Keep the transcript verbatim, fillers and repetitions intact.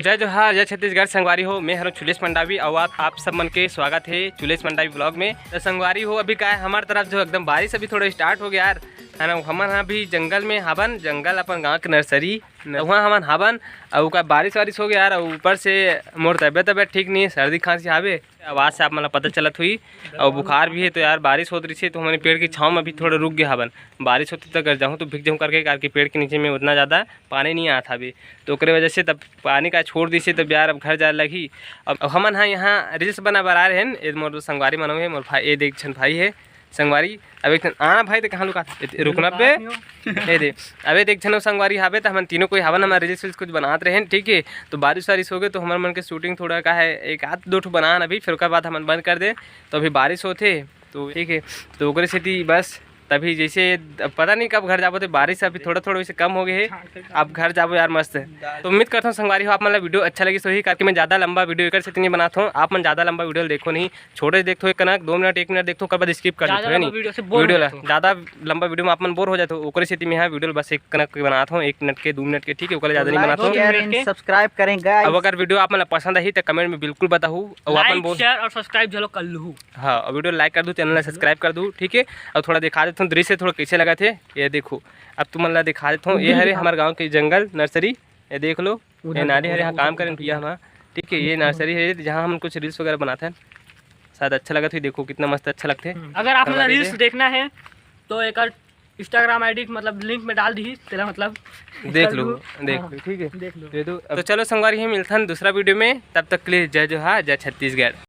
जय जोहार, जय छत्तीसगढ़ संगवारी हो, मैं हरों चुलेश मंडावी अउ आप, आप सब मन के स्वागत हे चुलेश मंडावी vlog में। तो संगवारी हो, अभी का है, हमर तरफ जो एकदम बारिश अभी थोड़ा start हो गया यार, है ना। हमन हा अभी जंगल में हाबन, जंगल अपन गाँव के nursery, वहाँ हमन हाबन। अउ का बारिश वारिश हो गया यार, अउ ऊपर से मोर तबियत, तबियत ठीक नहीं है, सर्दी खांसी हावे, आवाज़ से आप मन ला पता चलत हुई। अउ बुखार भी है, तो यार बारिश होत रही है, तो हमन पेड़ की छाँव में अभी थोड़ा रुक गया हाबन। बारिश होती तो अगर जाहूँ तो भीग जाहूँ करके, करके पेड़ के नीचे में उतना ज़्यादा पानी नहीं आत हावे, तो ओकरे वजह से तब पानी का छोड़ दिसे, तब यार अब घर जाए लगही। अब, अब हमन हा यहाँ reels बना बर आए रहेन, ए मोर संगवारी मन हे, मोर भाई, ए देख झन भाई है संगवारी। अब एक ठन आना भाई, ते कहाँ लुका, ए, रुकना बे, ए दे। अबे देख झन संगवारी हाबे, तो हमन तीनों कोई हावन, हमारे reels वेल्स कुछ बनात रहेन, ठीक है। तो बारिश वारिश हो गए, तो हमर मन के shooting थोड़ा का है, एक आध दो ठो बनान अभी, फिर ओकर बाद हमन बंद कर दे। तो अभी बारिश होथे, तो ठीक है, तो ओकरे सेती बस तभी जैसे अब पता नहीं कब घर जाबो, तो बारिश अभी थोड़ा थोड़ा वैसे कम हो गए है। अब घर जाबो यार मस्त। तो उम्मीद करता हूँ संगवारी हो, आप मन ला video अच्छा लगी, सही करके मैं ज़्यादा लंबा video एकर सेती नहीं बनात हूँ, आप मन ज़्यादा लंबा video देखो नहीं, छोटे देखथो एक कनक, दो मिनट, एक मिनट देखथो, ओकर बाद skip कर देथो, है नहीं? Video ला ज़्यादा लंबा video में आप मन bore हो जाथो, ओकरे सेती मैं हाँ video बस एक कनक के बनात हूँ, एक मिनट के, दो मिनट के, ठीक है, ओकर ले ज़्यादा नहीं बनात हूँ। Share and subscribe करें guys। अब अगर video आप मन ला पसंद आही तो comment में बिल्कुल बताहू, और आप मन बोल share और subscribe जलो कर लूहू। हाँ, और video like कर दू, channel ला subscribe कर दू, ठीक है। और थोड़ा दिखा देता हूँ दृश्य थोड़ा कैसे लगा थे, ये देखो, अब तुम मन ला दिखा देता हूँ, ये हरे हमारे गाँव के जंगल nursery, ये देख लो, ये नानी हरे यहाँ काम करें भैया हमारा, ठीक है। ये nursery है जहाँ हम कुछ reels वगैरह बनाते हैं, शायद अच्छा लगा तो देखो कितना मस्त अच्छा लगते हैं। अगर आप मन ला reels देखना है तो एक Instagram ID मतलब link में डाल दी, तेरा मतलब देख लो, देख लो, ठीक है। देख लो। ये तो, तो चलो संगवारी, मिलथन दूसरा video में, तब तक के लिए जय जोहार, जय छत्तीसगढ़।